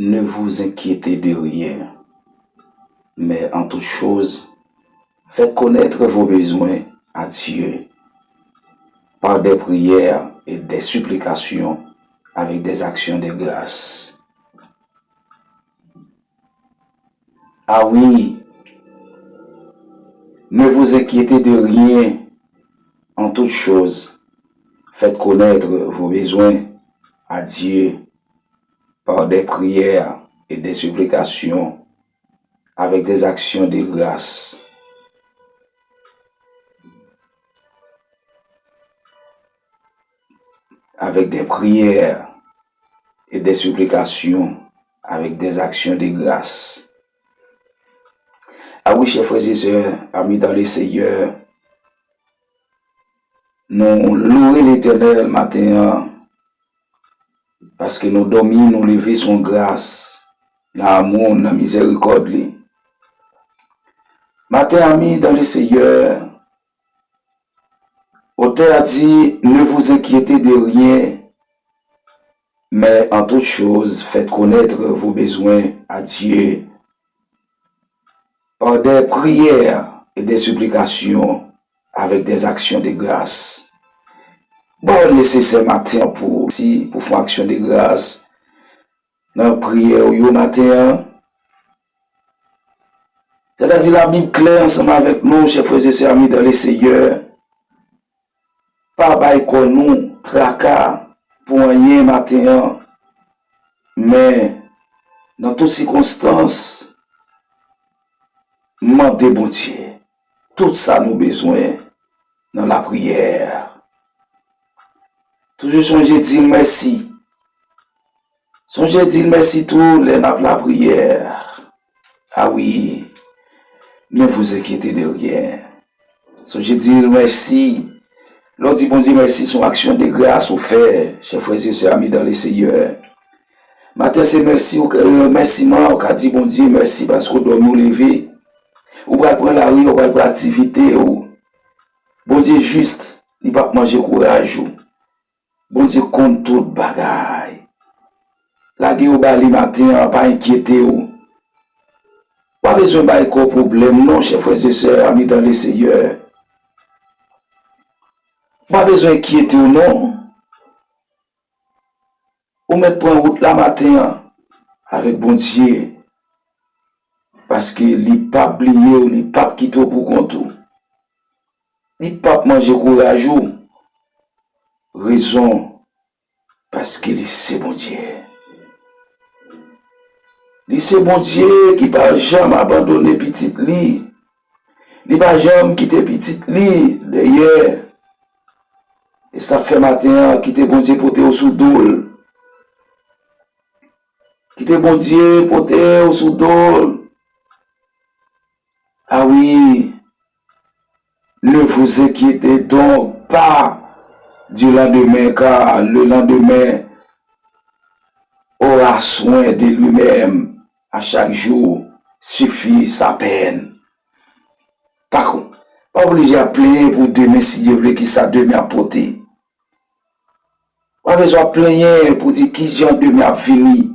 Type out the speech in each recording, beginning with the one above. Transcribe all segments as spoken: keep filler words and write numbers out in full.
Ne vous inquiétez de rien, mais en toute chose, faites connaître vos besoins à Dieu par des prières et des supplications avec des actions de grâce. Ah oui, ne vous inquiétez de rien, en toute chose, faites connaître vos besoins à Dieu par des prières et des supplications avec des actions de grâce. Avec des prières et des supplications, avec des actions de grâce. Ah oui, chè frè e sè, ami dan le Seyè, nou loure Letènèl maten an, paske nou dòmi, nou leve sou gras, nan amou, nan mizèrikòd li. Maten, ami dan le Seyè, otè a di, ne vous inquiétez de rien, mais en toute chose, faites connaître vos besoins à Dieu par des prières et des supplications avec des actions de grâce. Bon, nesesè maten pou, si, pou fè yon aksyon de gras nan priyè w yo maten an. Sètadi, Labib klè ansanm avèk nou, chè frè e sè, ami dan le Seyè. Pa bay kò nou traka pou anyen maten an, men nan tout sikonstans, mande Bondye tout sa nou bezwen nan lapriyè. Toujou sonje di l mèsi. Sonje di l mèsi tou lè n ap lapriyè. Ah oui, ne vous inquiétez de rien. Sonje di l mèsi. Lè w di Bondye mèsi, se yon aksyon de gras ou fè, chè frè e sè, ami dan le Seyè. Maten se mèsi, ou ka, remèsiman, ou ka di Bondye mèsi paske w dòmi, w leve. Ou pral pran lari, ou pral pran aktivite w. Bondye jis, li p ap manje kouraj ou. Bondye konn tout bagay. Lage yo ba li maten an, pa enkyete w. Pa bezwen bay kò w pwoblèm non, chè frè e sè, ami dan le Seyè. Pa bezwen enkyete w non. Ou mèt pran wout la maten an avèk Bondye, paske li p ap bliye w, li p ap kite w pou kont ou. Li p ap manje kouraj ou. Rezon, paske li se Bondye. Li se Bondye ki pa janm abandone pitit li. Li pa janm kite pitit li dèyè. E sa fè maten an, kite Bondye pote w sou do l. Kite Bondye pote w sou do l. Ah oui, ne vous inquiétez donc pas du lendemain, car le lendemain aura soin de lui-même. À chaque jour suffit sa peine. Pa, pa oblije ap plenyen pou demen, si Dye vle, ki sa demen ap pote. Pa bezwen ap plenyen pou di ki jan demen ap vini.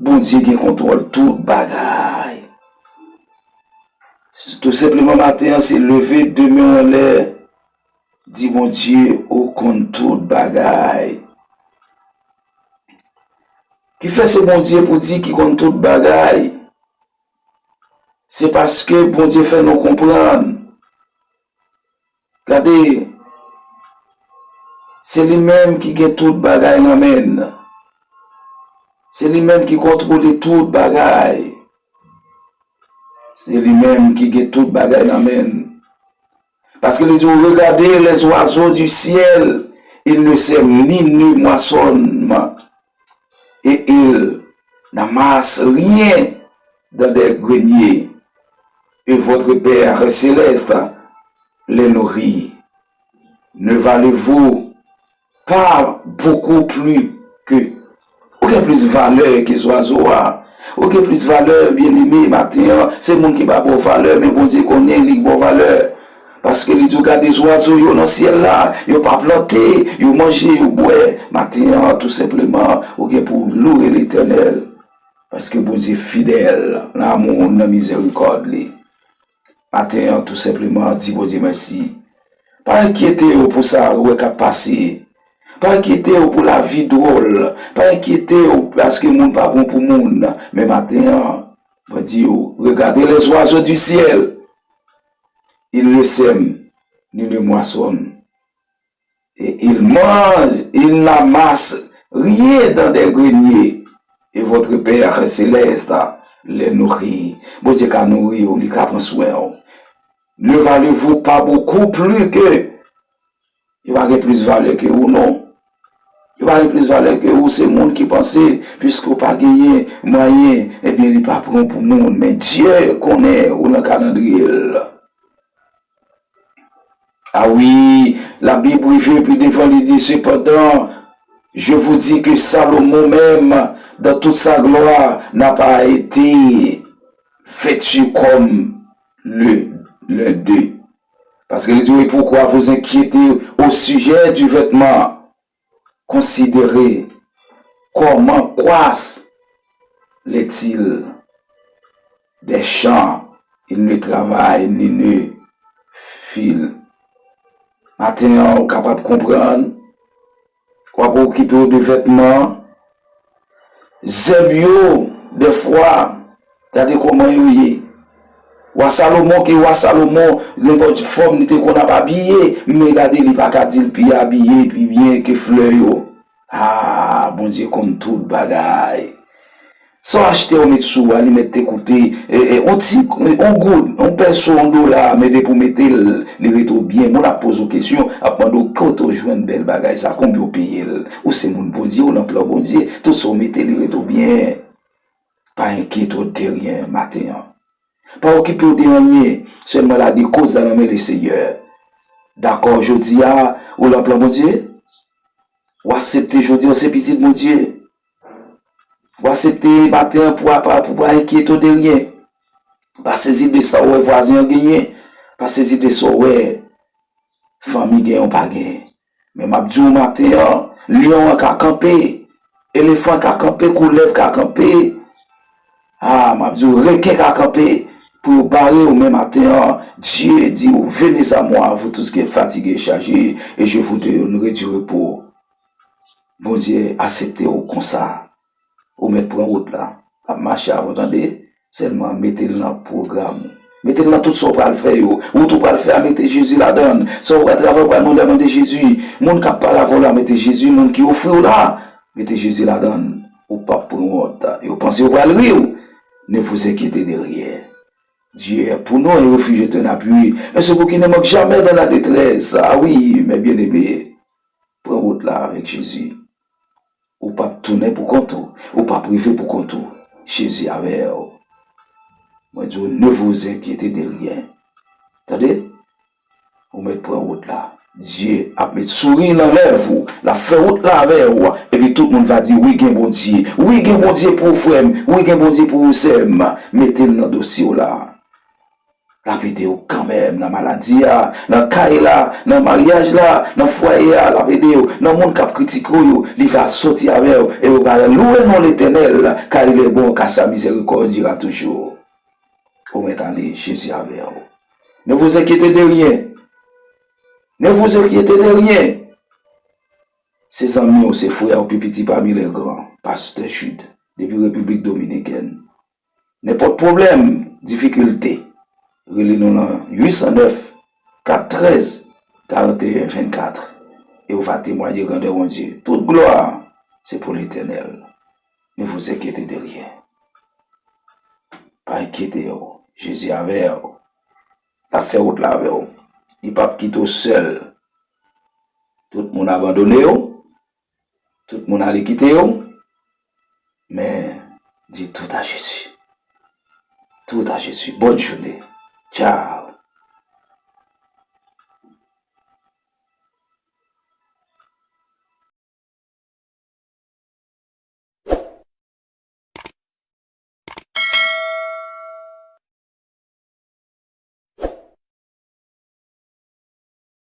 Bondye gen kontwòl tout bagay. Tou senpleman, maten an, se leve de men w anlè, di Bondye, ou konn tout bagay. Kifè se Bondye pou di ki konn tout bagay. Se paske Bondye fè nou konprann. Gade, se li menm ki gen tout bagay nan men l. Se li menm ki kontwole tout bagay. Se li menm ki gen tout bagay nan men l. Paske li di, regardez les oiseaux du ciel, ils ne sèment ni ne moissonnent, et ils n'amassent rien dans des greniers, et votre Père céleste les nourrit. Ne valez-vous pas beaucoup plus que, ou gen plis valè ke zwazo a. Ou gen plis valè, byeneme, maten an. Se moun ki pa ba w valè, men Bondye konnen li ba w valè. Paske li di w, gade zwazo yo nan syèl la, yo pa plante, yo manje, yo bwè. Maten an, tou senpleman, ou gen pou w loure Letènèl. Paske Bondye fidèl nan amou, nan mizèrikòd li. Maten an, tou senpleman, di Bondye mèsi. Pa enkyete w pou sa ou wè k ap pase. Pa enkyete w pou lavi dwòl. Pa enkyete w paske moun pa bon pou moun. Men maten an, mwen di w, regardez les oiseaux du ciel. Ils ne sèment, ni ne moissonnent. Et ils mangent, ils n'amassent rien dans des greniers. Et votre Père céleste les nourrit. Bondye ka nouri w, li ka pran swen w. Ne valez-vous pas beaucoup plus que... Yo pa gen plis valè ke ou, non. Yo pa gen plis valè ke ou. Se moun ki panse, piske w pa genyen mwayen, ebyen, li pa pran w pou moun. Men Dye konnen ou nan kalandriye l. Ah oui, Labib rive pi devan, li di, cependant, je vous dis que Salomon même, dans toute sa gloire, n'a pas été vêtu comme le, l'un d'eux. Paske li di, et pourquoi vous inquiétez au sujet du vêtement? Considérez comment croissent les tils des champs, ils ne travaillent ni ne filent. Maten an, ou kapab konprann, w ap okipe w de vètman, zèb yo, dèfwa, gade kòman yo ye. Wa Salomon ki wa Salomon, nenpòt fòm li te konn ap abiye, men gade, li pa ka di l pi abiye, pi byen ke flè yo. Ah, Bondye konn tout bagay. Sa w achte, w met sou a, li mèt te koute, e, e, on ti, on goud, on pèso, on dola, men depi w mete l, li rete w byen. Moun ap poze w kesyon, ap mande w kote w jwenn bèl bagay sa, konbyen w peye l. Ou se moun Bondye, ou nan plan Bondye, tout sa w mete, li rete w byen. Pa enkyete w de ryen maten an. Pa okipe w de anyen, sèlman lage koz la nan men Lesenyè. Dakò, jodi a, ou nan plan Bondye? W aksepte jodi a, w se pitit Bondye? W aksepte maten an pou w pa, pou w pa enkyete w de ryen? Pa sezi de sa w wè vwazen an genyen. Pa sezi de sa w wè fanmi genyen w pa genyen. Men m ap di w maten an, lyon an ka kanpe, elefan ka kanpe, koulèv ka kanpe. Ah, m ap di w, reken ka kanpe pou yo bare w, men maten an, Dye di w, venez à moi, vous tous qui êtes fatigués et chargés, et je vous donnerai du repos. Bondye aksepte w konsa. Ou mèt pran wout la. L ap mache avè w, tande. Sèlman mete l nan pwogram ou. Mete l nan tout sa w pral fè yo. Wout ou pral fè a, mete Jezi ladan l. Sa w pral travay, ou pral mande a, mande Jezi. Moun k ap pale avè w la, mete Jezi. Moun ki ofri w la, mete Jezi ladan l. Ou p ap pran wont. Yo panse yo pral ri w. Ne vous inquiétez de rien. Dieu est pour nous un refuge et un appui, un secours qui ne manque jamais dans la détresse. Ah oui, mes bien-aimés, pran wout la avèk Jezi. Ou p ap tounen pou kont ou, ou p ap rive pou kont ou. Jezi avè w. Mwen di w, ne vous inquiétez de rien. Tande? Ou mèt pran wout la. Dye ap met souri nan lèv ou. L ap fè wout la avè w. Epi tout moun va di, wi, gen Bondye. Wi, gen Bondye pou ou, frè m. Wi, gen Bondye pou ou, sè m. Mete l nan dosye w la. L ap ede w kanmenm nan maladi a, nan kay la, nan maryaj la, nan fwaye a, l ap ede w. Nan moun k ap kritike w yo, li va soti avè w, e yo va louwe non Letènèl, car il est bon, car sa miséricorde durera toujours. Ou mèt ale, Jezi avè w. Ne vous inquiétez de rien. Ne vous inquiétez de rien. Se zanmi w, se frè w, pi piti pami lè gran, Pastè Jude, depi Repiblik Dominikèn. Nenpòt pwoblèm, difikilte, rele nou nan uit san nèf, kat trèz, karanteyen vennkat, e w va temwaye grandè Bondye. Tout glwa se pou Letènèl. Ne vous inquiétez de rien. Pa enkyete w. Jezi avè w. L ap fè wout la avè w. Li p ap kite w sèl. Tout moun abandone w. Tout moun ale kite w. Men, di tout à Jésus. Tout à Jésus. Bonne journée. Ciao.